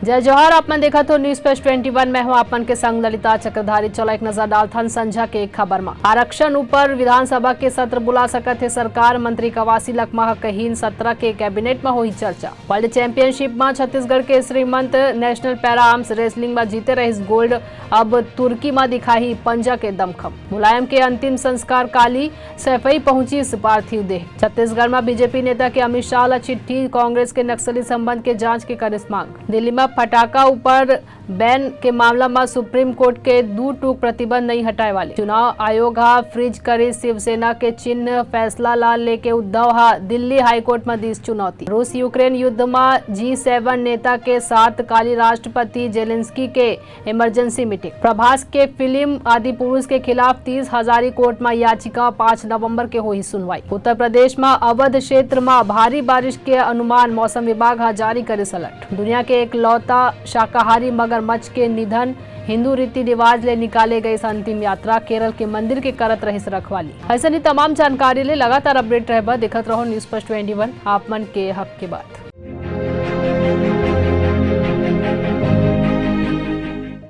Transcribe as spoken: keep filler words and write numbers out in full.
जय जोहार, आप मन देखत हो News Flash twenty one, मैं हूं आप मन के संग ललिता चक्रधारी। चलो एक नजर डालथन संझा के खबर म। आरक्षण ऊपर विधानसभा के सत्र बुला सकत हे सरकार, मंत्री कवासी लखमा ह कहिन सत्र के कैबिनेट म होही चर्चा। वर्ल्ड चैंपियनशिप म छत्तीसगढ़ के श्रीमंत नेशनल पैरा आर्म्स रेसलिंग म जीते रहिस गोल्ड, अब तुर्की म दिखाही पंजा के दमखम। मुलायम के अंतिम संस्कार काली सैफई पहुंचिस पार्थिव देह। छत्तीसगढ़ म बीजेपी नेता के अमित शाह ल चिट्ठी, कांग्रेस के नक्सली संबंध के जांच के करिस मांग। दिल्ली म फटाका ऊपर बैन के मामला म सुप्रीम कोर्ट के दू टूक प्रतिबंध नइ हटाए वाले। चुनाव आयोग ह फ्रीज करिस शिवसेना के चिन्ह, फैसला ला लेके उद्धव ह दिल्ली हाईकोर्ट म दिस चुनौती। रूस यूक्रेन युद्ध म जी सेवन नेता के साथ काली राष्ट्रपति जेलेंस्की के इमरजेंसी मीटिंग। प्रभास के फिल्म आदि पुरुष के खिलाफ तीस हजारी कोर्ट म याचिका, पाँच नवंबर के होही सुनवाई। उत्तर प्रदेश म अवध क्षेत्र म भारी बारिश के अनुमान, मौसम विभाग ह जारी करिस अलर्ट। दुनिया के एकलौता शाकाहारी मगरमच्छ के निधन, हिंदू रीति रिवाज ले निकाले गइस अंतिम यात्रा, केरल के मंदिर के करत रहिस रखवाली। अइसन ही तमाम जानकारी ले लगातार अपडेट रहे बर देखत रहो News Flash twenty one, आप मन के हक के बात।